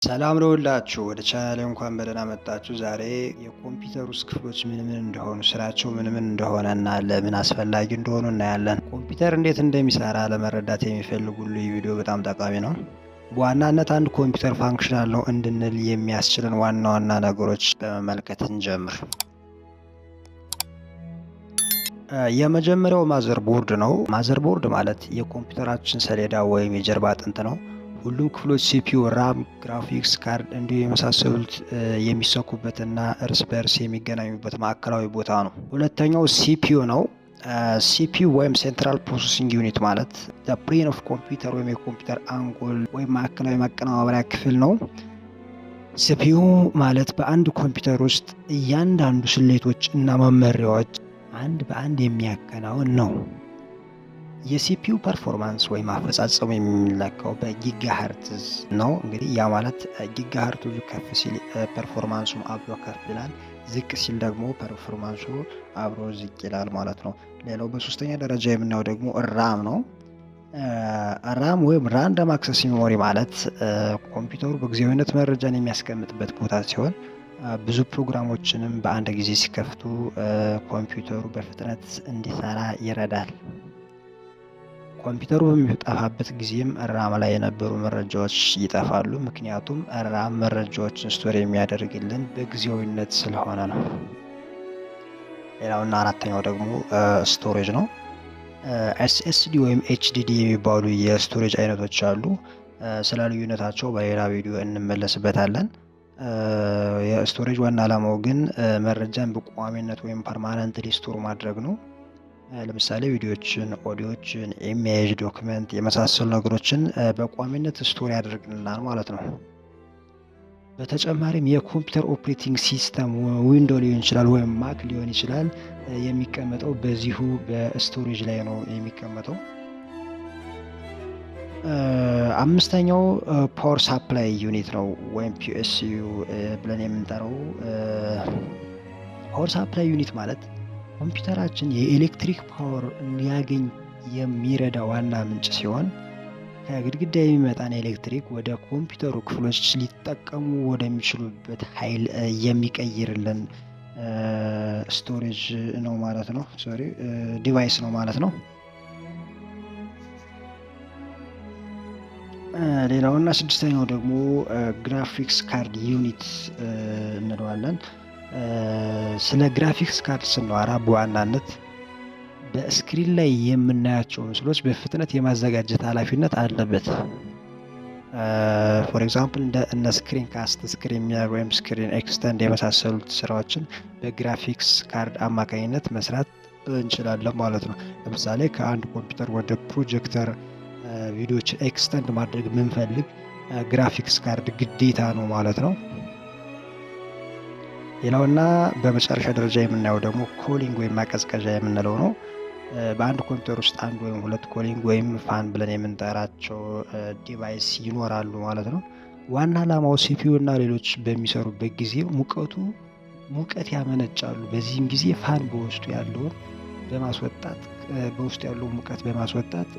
ሰላም ለሁላችሁ፣ ወደ ቻናሌ እንኳን በደህና መጣችሁ። ዛሬ የኮምፒውተር ውስጥ ክፍሎች ምን ምን እንደሆኑ፣ ስራቸው ምን ምን እንደሆነ እና ለምን አስፈላጊ እንደሆኑ እናያለን። ኮምፒውተር እንዴት እንደሚሰራ ለመረዳት የሚፈልጉ ሁሉ ይህ ቪዲዮ በጣም ጠቃሚ ነው። በዋናነት አንድ ኮምፒውተር functional ነው እንድንል የሚያስችልን ዋና ዋና ነገሮች በመመልከት እንጀምር። የመጀመሪያው motherboard ነው። Motherboard ማለት የኮምፒውተራችን ሰሌዳ ወይም የጀርባ አጥንት ነው። ሁሉም ክፍሎች CPU፣ RAM፣ graphics card እንዲሁም የመሳሰሉት የሚሰኩበትና እርስ በእርስ የሚገናኙበት ማዕከላዊ ቦታ ነው። ሁለተኛው CPU ነው። CPU ወይም central processing unit ማለት brain of computer ወይም የኮምፒውተር አንጎል ወይም ማዕከላዊ ማቀነባበሪያ ክፍል ነው። CPU ማለት በአንድ ኮምፒውተር ውስጥ እያንዳንዱ ስሌቶች እና መመሪያዎች አንድ በአንድ የሚያከናውን ነው። የ CPU performance ወይም አፈጻጸሙ የሚለካው በ gigahertz ነው። እንግዲህ ያ ማለት gigahertz ኡ ከፍ ሲል performance ኡም አብሮ ከፍ ይላል፣ ዝቅ ሲል ደግሞ performance ኡ አብሮ ዝቅ ይላል ማለት ነው። ሌላው በሶስተኛ ደረጃ የምናየው ደግሞ RAM ነው። RAM ወይም random access memory ማለት ኮምፒውተሩ በጊዜያዊነት መረጃን የሚያስቀምጥበት ቦታ ሲሆን፣ ብዙ ፕሮግራሞችንም በአንድ ጊዜ ሲከፍቱ ኮምፒውተሩ በፍጥነት እንዲሰራ ይረዳል። ኮምፒውተሩ በሚጠፋበት ጊዜም RAM ላይ የነበሩ መረጃዎች ይጠፋሉ። ምክንያቱም RAM መረጃዎችን store የሚያደርግልን በጊዜያዊነት ስለሆነ ነው። ሌላውና አራተኛው ደግሞ storage ነው። SSD ወይም HDD የሚባሉ የ storage አይነቶች አሉ። ስለ ልዩነታቸው በሌላ ቪዲዮ እንመለስበታለን። የ storage ዋና ዓላማው ግን መረጃን በቋሚነት ወይም permanently store ማድረግ ነው። ለምሳሌ ቪዲዮችን፣ audio ዎችን፣ image፣ document የመሳሰሉ ነገሮችን በቋሚነት store ያደርግልናል ማለት ነው። በተጨማሪም የኮምፒውተር operating system Window ሊሆን ይችላል ወይም Mac ሊሆን ይችላል፣ የሚቀመጠው በዚሁ በ storage ላይ ነው የሚቀመጠው። አምስተኛው power supply unit ነው ወይም PSU ብለን የምንጠራው። Power supply unit ማለት ኮምፒውተራችን የኤሌክትሪክ power እንዲያገኝ የሚረዳ ዋና ምንጭ ሲሆን፣ ከግድግዳ የሚመጣን ኤሌክትሪክ ወደ ኮምፒውተሩ ክፍሎች ሊጠቀሙ ወደሚችሉበት ኃይል የሚቀይርልን storage ነው ማለት ነው። Sorry፣ device ነው ማለት ነው። ሌላውና ስድስተኛው ደግሞ graphics card unit እንለዋለን። ስለ graphics card ስናወራ በዋናነት በ screen ላይ የምናያቸው ምስሎች በፍጥነት የማዘጋጀት ኃላፊነት አለበት። For example እንደ እነ screencast፣ screen mirror ወይም screen extend የመሳሰሉት ስራዎችን በ graphics card አማካኝነት መስራት እንችላለን ማለት ነው። ለምሳሌ ከአንድ ኮምፒውተር ወደ ፕሮጀክተር ቪዲዮዎችን extend ማድረግ ብንፈልግ graphics card ግዴታ ነው ማለት ነው። ሌላውና በመጨረሻ ደረጃ የምናየው ደግሞ cooling ወይም ማቀዝቀዣ የምንለው ነው። በአንድ ኮምፒውተር ውስጥ አንድ ወይም ሁለት cooling ወይም fan ብለን የምንጠራቸው device ይኖራሉ ማለት ነው። ዋና ዓላማው CPU እና ሌሎች በሚሰሩበት ጊዜ ሙቀት ያመነጫሉ። በዚህም ጊዜ fan በውስጡ ያለውን ሙቀት በማስወጣት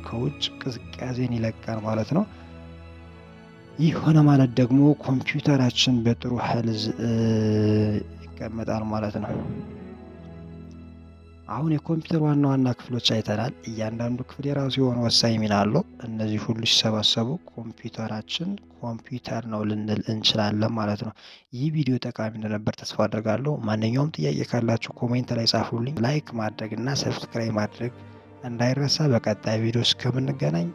ከውጭ ቅዝቃዜን ይለቃል ማለት ነው። ይህ ሆነ ማለት ደግሞ ኮምፒውተራችን በጥሩ health ይቀመጣል ማለት ነው። አሁን የኮምፒውተር ዋና ዋና ክፍሎች አይተናል። እያንዳንዱ ክፍል የራሱ የሆነ ወሳኝ ሚና አለው። እነዚህ ሁሉ ሲሰባሰቡ ኮምፒውተራችን ኮምፒውተር ነው ልንል እንችላለን ማለት ነው። ይህ ቪዲዮ ጠቃሚ እንደነበር ተስፋ አድርጋለሁ። ማንኛውም ጥያቄ ካላችሁ comment ላይ ጻፉልኝ። Like ማድረግ እና subscribe ማድረግ እንዳይረሳ። በቀጣይ ቪዲዮ እስከምንገናኝ